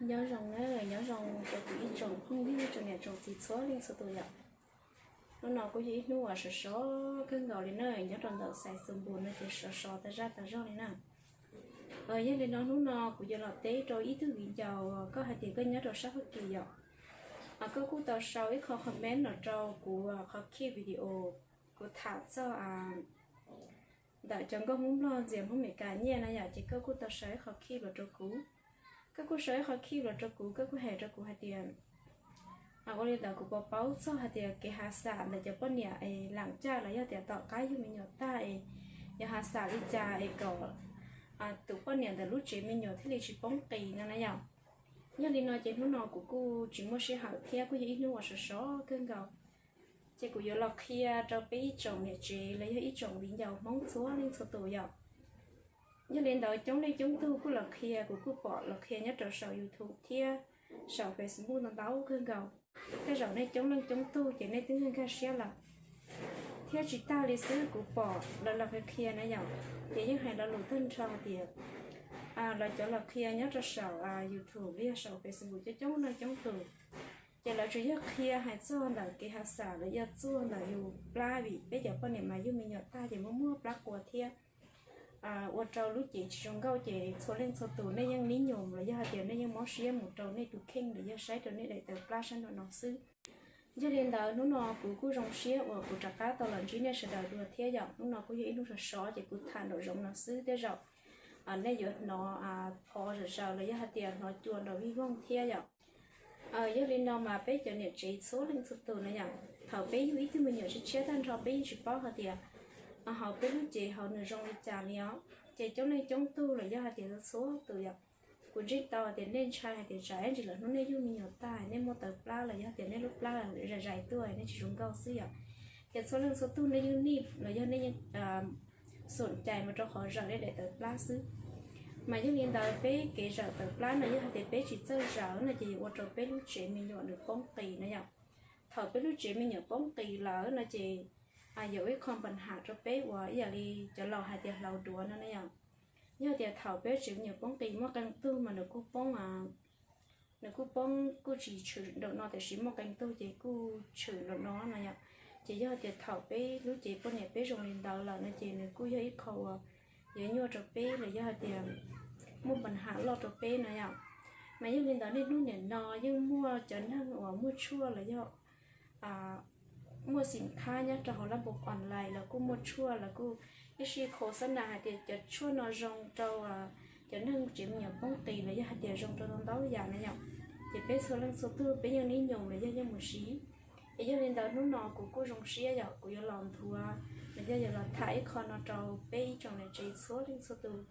Nyob zoo na, nyob zoo rau kuv ib tsoom phooj ywg tsoom niam tsoom txiv txhua leej txhua tus yom. Hnub no kuj yog ib hnub uas sov sov kawg nkaus li na, nyob rau ntawm Xais Xus Npus no ces sov sov tas zaj tas zog li na. Yog li no hnub no kuv yuav los teb rau ib tug viv ncaus koj hais tias koj nyob rau sab Fab Kis yom. Koj kuj tau sau ib qho comment los rau kuv qhov khij video kuv tham txog ntawm cov nkauj Hmoob Nplog ntxias Hmoob Meskas nyiaj na yom, ces koj kuj tau sau ib qho khij los rau kuv. Koj kuj sau ib qho khij los rau kuv, koj kuj hais rau kuv hais tias ua li ntawd kuv puas paub txog hais tias kev hav xam ntawm cov poj niam es lam caj los yog tias tom qab yug me nyuam tag es yog hav xam li cas es kom tus poj niam ntawm lub tsev me nyuam thiaj li tsis poob qis no na yom. Yog li no ces hnub no kuv kuj tsis muaj sij hawm thiab kuj yog ib hnub uas sov sov kawg nkaus, ces kuv yuav los qhia rau peb ib tsoom niam tsev los yog ib tsoom viv ncaus Hmoob txhua leej txhua tus yom. Yog li ntawd coob leej coob tug kuj los qhia, kuv kuj pom los qhia nyob rau saum YouTube thiab saum Facebook ntau ntau kawg nkaus. Tej zaum nej coob leej coob tug ces nej twb nkag siab lawm. Thiab tsis tag li xwb, kuv pom lawv los qhia qhia na yom, ces yeej hais lo lus tag nrho hais tias lawv cov los qhia nyob rau saum YouTube los yog saum Facebook coob coob leej coob tug, ces lawv tsuas yog qhia hais txog ntawm kev hav xam los yog txog ntawm yus plab, vim peb cov poj niam mas yug me nyuam tag ces muaj muaj plab qua thiab ua rau lub cev tsis zoo nkauj, ces txhua leej txhua tus nej yeej nib nyus los yog hais tias nej yeej mob siab mus rau nej tus kheej los yog saib rau nej daim tawv plab sab nraum no xwb. Yog li ntawd hnub no kuv kuj zoo siab uas kuv rov qab tau los ntsib nej sawv daws dua thiab yom. Hnub no kuj yog ib hnub sov sov ces kuv tham nraum zoov no xwb, tej zaum nej yuav hnov phov zom zaws los yog hais tias hnov cua nraum vij voog thiab yom. Yog li no mas peb cov niam tsev txhua leej txhua tus na yom, thaum peb yug ib tug me nyuam tshiab tshiab tag nrho peb yeej tsis paub hais tias hauv peb lub cev hauv nws zoo li cas li os. Ces coob leej coob tug los yog hais tias txhua tus yom, kuv ntseeg tau hais tias nej ntshai hais tias tsam ib ntsis lawm hnub nej yug me nyuam tag nej muaj tawv plab los yog tias nej lub plab zais zais tuaj nej tsis zoo nkauj xwb yom. Ces txhua leej txhua tug nej yeej nij los yog nej yeej xom cai mus rau qhov zawm nej daim tawv plab xwb. Mas yog li ntawd peb kev zawm tawv plab no yog hais tias peb tsis txawj zawm no ces yuav ua rau peb lub tsev me nyuam nws poob qis na yom. Thaum peb lub tsev me nyuam poob qis lawm no ces yuav ua ib qho npa nham rau peb uas ib yam li cov laus hais tias hlaus duav no na yom. Yog tias thaum peb tsev me nyuam poob qis muaj qee tug mas nws kuj poob nws kuj poob kuj tsis tshwm nraum no tiam sis muaj qee tug ces kuj tshwm nraum no no yom. Ces yog tias thaum peb lub cev poj niam peb zoo li ntawd lawm no ces nws kuj yog ib qho uas yuav nyuaj rau peb los yog hais tias muaj npa nham loj rau peb no yom. Mas yog li ntawd niaj hnub nim no yeej muaj cov neeg uas muaj tshuaj los yog muaj xim khab nyob rau hauv lab npus online los kuj muaj tshuaj los kuj ib sij kho xab nas hais tias cov tshuaj no zoo rau cov neeg tsev me nyuam poob qis los yog hais tias zoo rau ntau yam na yom. Ces peb txhua leej txhua tug peb yeej nib nyus los yog yeej mus siv. Es yog li ntawd hnub no kuv kuj zoo siab yom, kuv yuav los nthuav los yog yuav los tham ib qho no rau peb ib tsoom niam tsev txhua leej txhua tus,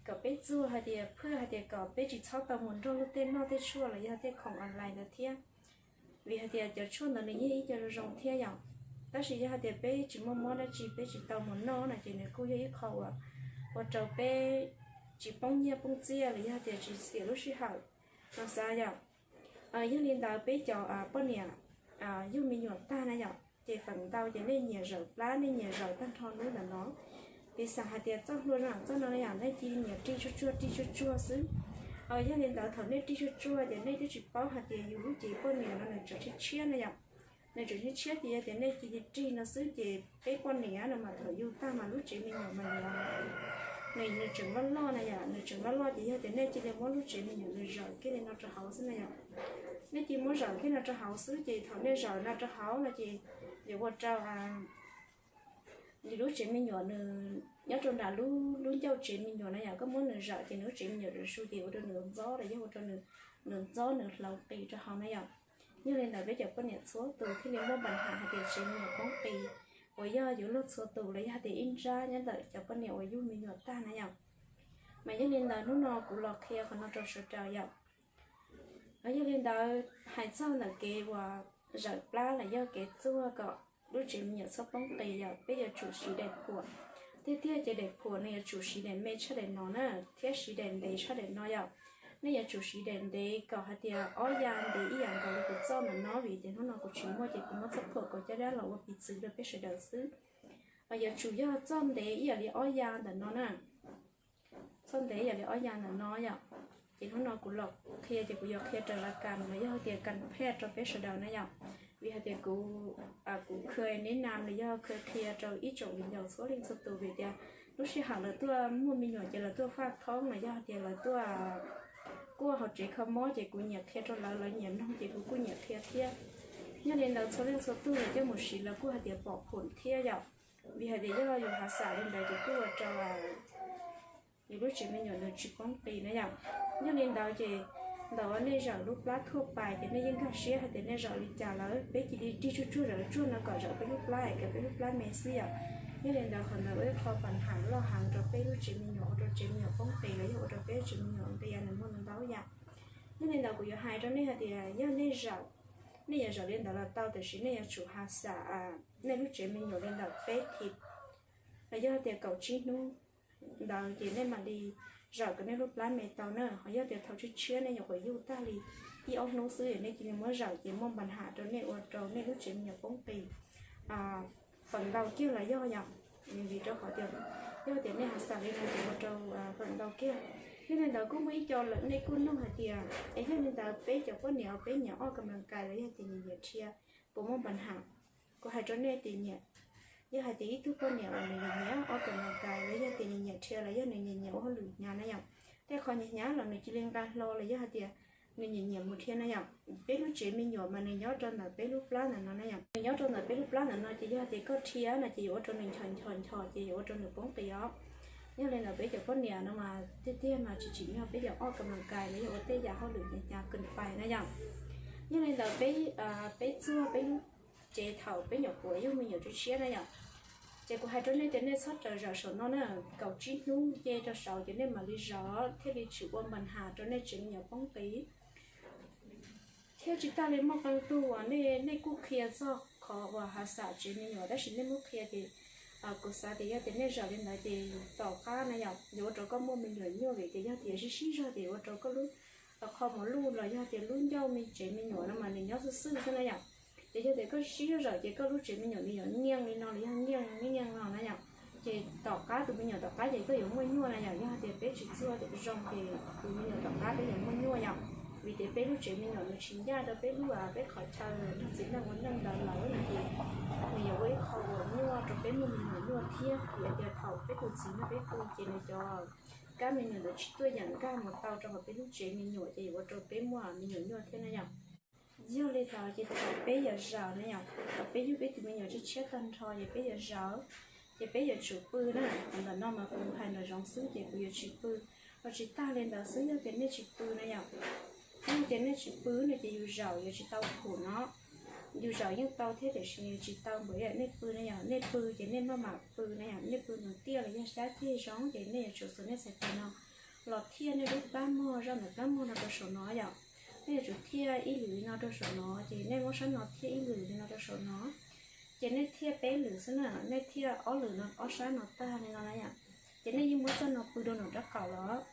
kom peb txuag hais tias phwj hais tias kom peb tsis txhob tau mus nrog luag tej noj tej tshuaj los yog tej khoom online ntawd thiab. Vim hais tias cov tshuaj ntawd nws yeej ib co zoo zoo thiab yom. Tab sis yog hais tias peb tsis muaj mob dab tsi peb tsis tau mus noj no ces nws kuj yog ib qho uas ua rau peb tsis poob nyiaj poob txiaj los yog hais tias tsis xiam lub sij hawm no xav yom. Yog li ntawd peb cov poj niam yug me nyuam tag na yom, ces feem ntau ces nej nyiam zawm plab nej nyiam zawm tag nrho hnub ntawm no. Piv xam hais tias txoj hlua zoo txoj no na yom, nej cia li nyiam rig tsuag tsuag rig tsuag tsuag xwb. Yog li ntawd thaum nej rig tsuag tsuag ces nej twb tsis paub hais tias yus lub cev poj niam no nws tseem tshiab tshiab na yom. Nws tseem tshiab tshiab ces yog tias nej cia li rig no xwb ces peb poj niam no mas thaum yug tag mas lub tsev me nyuam mas nws nws tseem loj loj na yom, nws tseem loj loj ces yog tias nej cia li muab lub tsev me nyuam nws zawm kiag li no rau hauv xwb na yom. Nej cia li muab zawm kiag no rau hauv xwb ces thaum nej zawm no rau hauv no ces yuav ua rau yus lub tsev me nyuam nws nyob rau nram lub lub ncauj tsev me nyuam na yom, koj muab nws zawm ces nws lub tsev me nyuam nws su ces ua rau nws ntxob los yog ua rau nws ntxob nws hlaus qis rau hauv na yom. Yog li ntawd peb cov poj niam txhua tus thiaj li muaj npa nham hais tias tsev me nyuam poob qis, uas yog yuav luag txhua tus los yog hais tias ib nrab nyob ntawm cov poj niam uas yug me nyuam tag na yom. Mas yog li ntawd hnub no kuv los qhia qhov no rau sawv daws yom. Yog li ntawd hais txog ntawm kev uas zawm plab los yog kev txuag kom lub tsev me nyuam txhob poob qis yom, peb yuav tsum siv daim phuam. Tiag tiag ces daim phuam no yuav tsum siv daim me tshaj daim no na, thiab siv daim ntev tshaj daim no yom. Nej yuav tsum siv daim ntev kom hais tias ob ya ntev ib yam nkaus li kuv txoj ntawm no, vim tias hnub no kuv tsis muaj ces kuv muab txoj phuam kaus caj dab los ua piv txwv rau peb sawv daws xwb. Yuav tsum yog txoj ntev ib yam li ob ya ntawm no na. Txoj ntev ib yam li ob ya ntawm no yom. Ces hnub no kuv los qhia ces kuv yuav qhia raws li kam los yog tias kam phaj rau peb sawv daws na yom. Vim hais tias kuv, kuv khwv neb nam los yog khwv qhia rau ib tsoom viv ncaus txhua leej txhua tus vim tias lub sij hawm lawv tuaj muaj me nyuam ces lawv tuaj faj thoob los yog tias lawv tuaj kuaj hauv tsev kho mob ces kuv nyiam qhia rau lawv, lawv nyiam mloog ces kuv kuj nyiam qhia thiab. Yog li ntawd txhua leej txhua tug lawv coj mus siv lawv kuj hais tias pom phum thiab yom. Vim hais tias yog yus hav xam li ntawd ces kuj ua rau yus lub tsev me nyuam nws tsis poob qis na yom. Yog li ntawd ces ntawm nej zawm lub plab thuaj pais ces nej yeej nkag siab hais tias nej zawm li cas lawm, peb cia li dig tsuag tsuag zawm tsuag no kom zawm peb lub plab es kom peb lub plab me xwb yom. Yog li ntawd qhov ntawd ua ib qho pab ham loj heev rau peb lub tsev me nyuam, ua rau tsev me nyuam poob qis los yog ua rau peb lub tsev me nyuam nqia nws muaj ntau yam. Yog li ntawd kuv yuav hais rau nej hais tias yog nej zawm, nej yuav zawm li ntawd los tau, tiam sis nej yuav tsum hav xam nej lub tsev me nyuam li ntawm peb thiv los yog tias kaum tsib hnub ntawd ces nej mam li zawm kom nej lub plab me tau na. Ho yog tias thaum tshiab tshiab nej nyuam qhuav yug tag li ib ob hnub xwb es nej cia li muab zawm ces muaj pab ham rau nej ua rau nej lub tsev me nyuam poob qis feem ntau kiag los yog yom. Vim rau qhov tias yog tias nej hav xam li no ces ua rau feem ntau kiag. Yog li ntawd kuj muaj ib co lawm nej kuj nug hais tias es yog li ntawd peb cov poj niam peb nyiam ua kas mas kais los yog tias nyiam nyiam rhia puas muaj pab ham? Kuv hais rau nej tias nyiam. Yog hais tias ib tug poj niam uas nws nyiam nyiam ua kas mas kais los yog tias nws nyiam rhia los yog nws nyiam nyiam ua hauj lwm hnyav na yom, tej qho nyiam hnyav los nws cia li nqa hlo los yog hais tias nws nyiam nyiam mus rhia na yom. Peb lub tsev me nyuam mas nws nyob rau ntawm peb lub plab ntawm no na yom, nws nyob rau ntawm peb lub plab ntawm no ces yog hais tias koj rhia no ces yuav ua rau nws ncho ncho ncho ces yuav ua rau nws poob qis os. Yog li ntawd peb cov poj niam no mas tiag tiag mas tsis tsim nyog peb yuav ua kas mas kais los yog ua tej yam hauj lwm hnyav hnyav kws pais na yom. Yog li ntawd peb, peb txuag peb lub tsev thaum peb nyuam qhuav yug me nyuam tshiab tshiab na yom. Ces kuv hais rau nej tias nej txhob rawm zawm saum no na, kaum tsib hnub nce rau saud ces nej mam li zawm thiaj li tsis ua pab ham rau nej tsev me nyuam poob qis. Thiab tsis tas li muaj qee tug uas nej, nej kuj qhia txog qhov uas hav xam tsev me nyuam tab sis nej muab qhia ces kuv xav tias yog tias nej zawm li ntawd ces tom qab na yom yuav ua rau koj muaj me nyuam nyuaj vim tias yog tias sib sib zog ces ua rau koj lub qhov muag luj los yog tias lub ncauj me tsev me nyuam no mas nws nyob xwb xwb xwb na yom. Ces yog tias koj sib sib zog zawm ces koj lub tsev me nyuam nws yuav nyiaj li no los yog nyiaj nyiaj no na yom. Ces tom qab tus me nyuam tom qab ces koj yuav muaj nyuaj na yom. Yog hais tias peb tsis txuag zoo ces tus me nyuam tom qab peb yuav muaj nyuaj yom. Vim tias peb lub tsev me nyuam nws tsis ncaj rau peb lub, peb qhov chaw nrog txiv neej ua neej ntawd lawm no ces nws yuav ua ib qho uas nyuaj rau peb muaj me nyuam nyuaj thiab. Vim tias thaum peb tus txiv nrog peb pw ces nws cov kab me nyuam ntawd tsis tuaj yeem nkag mus tau rau hauv peb lub tsev me nyuam ces yuav ua rau peb muaj me nyuam nyuaj thiab na yom. Yog li ntawd ces thaum peb yuav zawm na yom, thaum peb yug peb tus me nyuam tshiab tshiab tag nrho ces peb yuav zawm, ces peb yuav tsum pw na. Qhov ntawm no mas kuv hais nraum zoov xwb ces kuv yuav tsis pw. Ho tsis tas li ntawd xwb yog tias nej tsis pw na yom, yog tias nej tsis pw no ces yus zawm yuav tsis tau phum no. Yus zawm yeej tau thiab tiam sis tsis tau npaum li nej pw na yom. Nej pw ces nej maj mam pw na yom, nej pw nws tiaj los yog sab ceg zoo ces nej yuav tsum xuas nej txhais tes no los thiaj nej lub plab mog, zaj ntawm plab mog no rau saum no yom. Nej yuav tsum thiaj ib lwm li no rau saum no ces nej muab sab no thiaj ib lwm li no rau saum no. Ces nej thiaj peb lwm xwb na, nej thiaj ob lwm no ob sab no tag li no na yom. Ces nej yeej muab txoj no pw rau nram rab qaum los.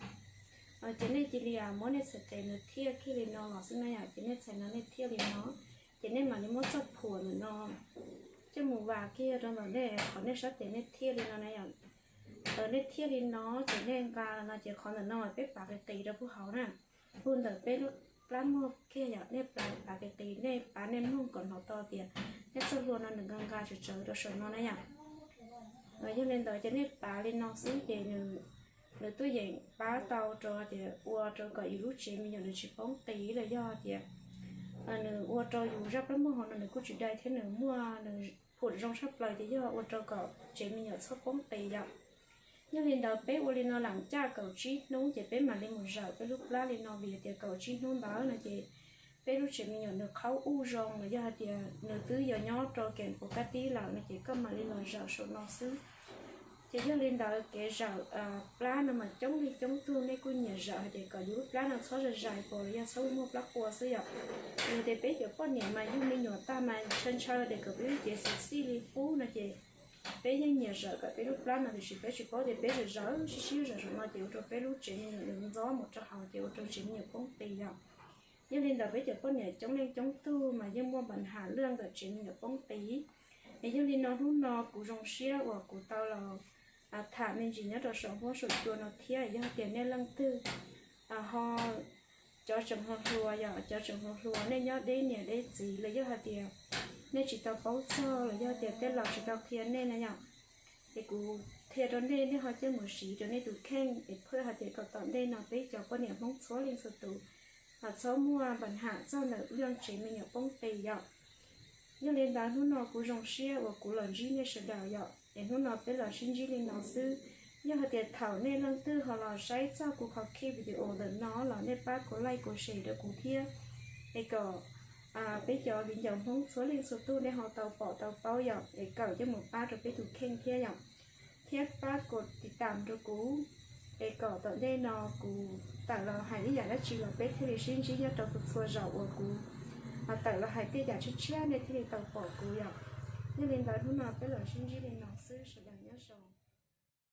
Ces nej cia li muab nej txhais tes nws thiaj kiag li no los xwb na yom. Ces nej txhais no nej thiaj li no, ces nej mam li muab txoj phuam ntawm no coj mus vas kiag rau ntawm nej qhov nej sab tes nej thiaj li no na yom. Nej thiaj li no, ces nej nqa no ces qhov ntawm no peb pav qis qis rau puag hauv na, puag ntawm peb lub plab mog kiag yom. Nej pav qis qis, nej pav nej mloog kom hnov tau tias nej txoj hlua no nws nqa nqa tsawv tsawv rau saum no na yom. Yog li ntawd ces nej pav li no xwb ces nws tuaj yeem pab tau rau tias ua rau kom yus lub tsev me nyuam nws tsis poob qis los yog tias nws ua rau yus zaj plab mog hauv no nws kuj tsis dai thiab nws muaj nws phum zoo tshaj plaws ces yog ua rau kom tsev me nyuam txhob poob qis yom. Yog li ntawd peb ua li no lam caj kaum tsib hnub ces peb mam li mus zawm peb lub plab li no vim tias kaum tsib hnub ntawd no ces peb lub tsev me nyuam nws qhaub uj zoo los yog hais tias nws twb yog nyob rau kev puas kab tib lawm no ces koj mam li los zawm saum no xwb. Ces yog li ntawd kev zawm plab no mas coob leej coob tug nej kuj nyiam zawm hais tias kom yus lub plab no txhob zais zais pom los yog txhob muaj plab qua xwb yom. Yog tias peb cov poj niam mas yug me nyuam tag mas ntshaw ntshaw tias kom peb lub cev xim xij li qub no ces peb yeej nyiam zawm kom peb lub plab no tiam sis peb tsis paub tias peb zawm zawm sib sib zawm saum no ces ua rau peb lub tsev me nyuam ntxob mus rau hauv ces ua rau tsev me nyuam poob qis yom. Yog li ntawd peb cov poj niam coob leej coob tug mas yeej muaj pab ham laj ntawm tsev me nyuam poob qis. Es yog li no hnub no kuv zoo siab uas kuv tau los tham me ntsis nyob rau saum huab saum cua no thiab. Yog tias nej leej twg Ho cov tseem hluas hluas yom, cov tseem hluas hluas nej nyob deb niam deb txiv los yog hais tias nej tsis tau paub txog los yog tias tej laus tsis tau qhia nej na yom, es kuv qhia rau nej, nej ho coj mus siv rau nej tus kheej es pheej hais tias kom tom ntej no peb cov poj niam Hmoob txhua leej txhua tus txhob muaj npa ham txog ntawm lub tsev me nyuam poob qis yom. Yog li ntawd hnub no kuv zoo siab uas kuv los ntsib nej sawv daws yom, es hnub no peb los sib ntsib li no xwb. Yog hais tias thaum nej leej twg ho los saib txog kuv qhov ki video ntawm no los nej pab kuv like kuv share rau kuv thiab, es kom peb cov viv ncaus Hmoob txhua leej txhua tus nej ho tau pom tau paub yom, es kawm coj mus pab rau peb tus kheej thiab yom. Thiab pab kuv tiv tam rau kuv, es kom tom ntej no kuv tawm los hais ib yam dab tsi los peb thiaj li sib ntsib nyob rau txhua txhua zaus uas kuv tawm los hais tej yam tshiab tshiab nej thiaj li tau pom kuv yom. Yog li ntawd hnub no peb los sib ntsib li no xwb, sawv daws nyob zoo.